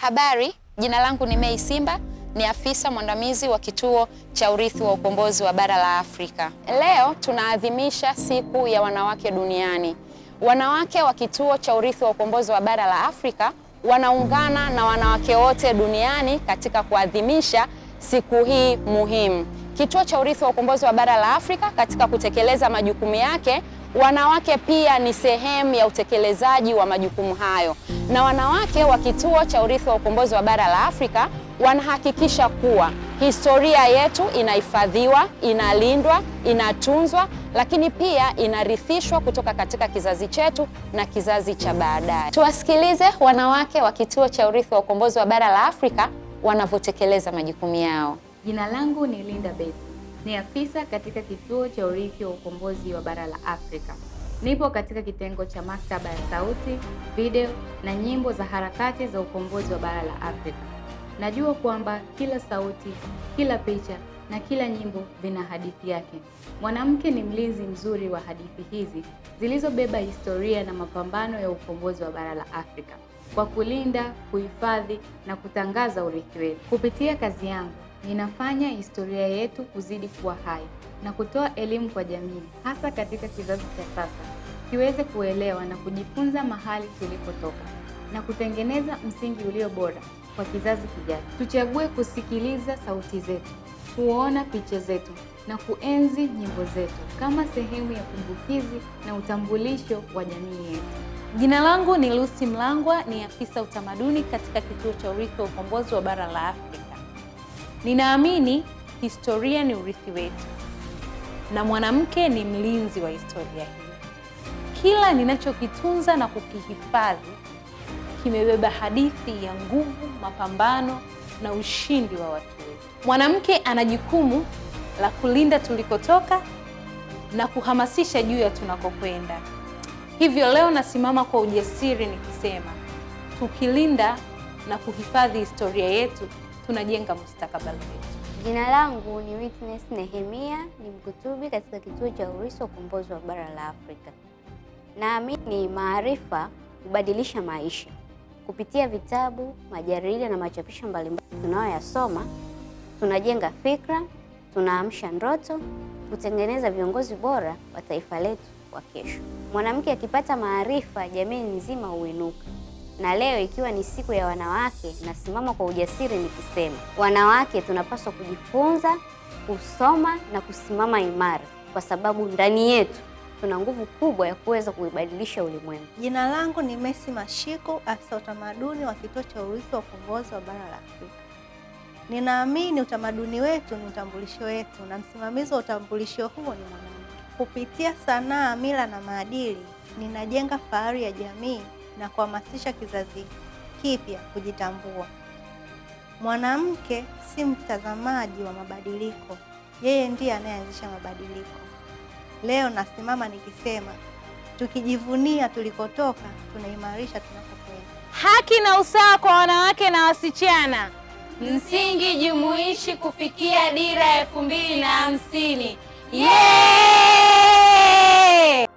Habari, jina langu ni Mei Simba, ni afisa mwandamizi wa Kituo cha Urithi wa Ukombozi wa Bara la Afrika. Leo tunaadhimisha Siku ya Wanawake Duniani. Wanawake wa Kituo cha Urithi wa Ukombozi wa Bara la Afrika wanaungana na wanawake wote duniani katika kuadhimisha siku hii muhimu. Kituo cha Urithi wa Ukombozi wa Bara la Afrika katika kutekeleza majukumu yake, wanawake pia ni sehemu ya utekelezaji wa majukumu hayo. Na wanawake wa Kituo cha Urithi wa Ukombozi wa Bara la Afrika wanahakikisha kuwa historia yetu inahifadhiwa, inalindwa, inatunzwa, lakini pia inarithishwa kutoka katika kizazi chetu na kizazi cha baadaye. Tuwasikilize wanawake wa Kituo cha Urithi wa Ukombozi wa Bara la Afrika wanavyotekeleza majukumu yao. Jina langu ni Linda Beti, ni afisa katika Kituo cha Urithi wa Ukombozi wa Bara la Afrika. Nipo katika kitengo cha maktaba ya sauti, video na nyimbo za harakati za ukombozi wa bara la Afrika. Najua kwamba kila sauti, kila picha na kila nyimbo vina hadithi yake. Mwanamke ni mlinzi mzuri wa hadithi hizi zilizobeba historia na mapambano ya ukombozi wa bara la Afrika kwa kulinda, kuhifadhi na kutangaza urithi wetu. Kupitia kazi yangu, ninafanya historia yetu kuzidi kuwa hai na kutoa elimu kwa jamii, hasa katika kizazi cha sasa, kiweze kuelewa na kujifunza mahali tulipotoka na kutengeneza msingi ulio bora kwa kizazi kijacho. Tuchague kusikiliza sauti zetu, kuona picha zetu na kuenzi nyimbo zetu kama sehemu ya kumbukizi na utambulisho wa jamii yetu. Jina langu ni Lucy Mlangwa, ni afisa utamaduni katika Kituo cha Urithi wa Ukombozi wa Bara la Afrika. Ninaamini historia ni urithi wetu na mwanamke ni mlinzi wa historia hiyo. Kila ninachokitunza na kukihifadhi kimebeba hadithi ya nguvu, mapambano na ushindi wa watu wetu. Mwanamke ana jukumu la kulinda tulikotoka na kuhamasisha juu ya tunakokwenda. Hivyo leo nasimama kwa ujasiri nikisema, tukilinda na kuhifadhi historia yetu, tunajenga mustakabali wetu. Jina langu ni Witness Nehemia, ni mkutubi katika Kituo cha Urithi wa Ukombozi wa Bara la Afrika. Naamini maarifa hubadilisha maisha. Kupitia vitabu, majarida na machapisho mbalimbali tunayoyasoma, tunajenga fikra, tunaamsha ndoto, kutengeneza viongozi bora wa taifa letu wa kesho. Mwanamke akipata maarifa, jamii nzima huinuka. Na leo ikiwa ni siku ya wanawake, nasimama kwa ujasiri nikisema, wanawake tunapaswa kujifunza, kusoma na kusimama imara, kwa sababu ndani yetu tuna nguvu kubwa ya kuweza kuibadilisha ulimwengu. Jina langu ni Messi Mashiku, afisa utamaduni wa Kituo cha Urithi wa Ukombozi wa Bara la Afrika. Ninaamini utamaduni wetu ni utambulisho wetu na msimamizi wa utambulisho huo ni mwanamke. Kupitia sanaa, mila na maadili, ninajenga fahari ya jamii na kuhamasisha kizazi kipya kujitambua. Mwanamke si mtazamaji wa mabadiliko, yeye ndiye anayeanzisha mabadiliko. Leo nasimama nikisema, tukijivunia tulikotoka, tunaimarisha tunakokwenda. Haki na usawa kwa wanawake na wasichana, msingi jumuishi kufikia dira 2050. Yeah!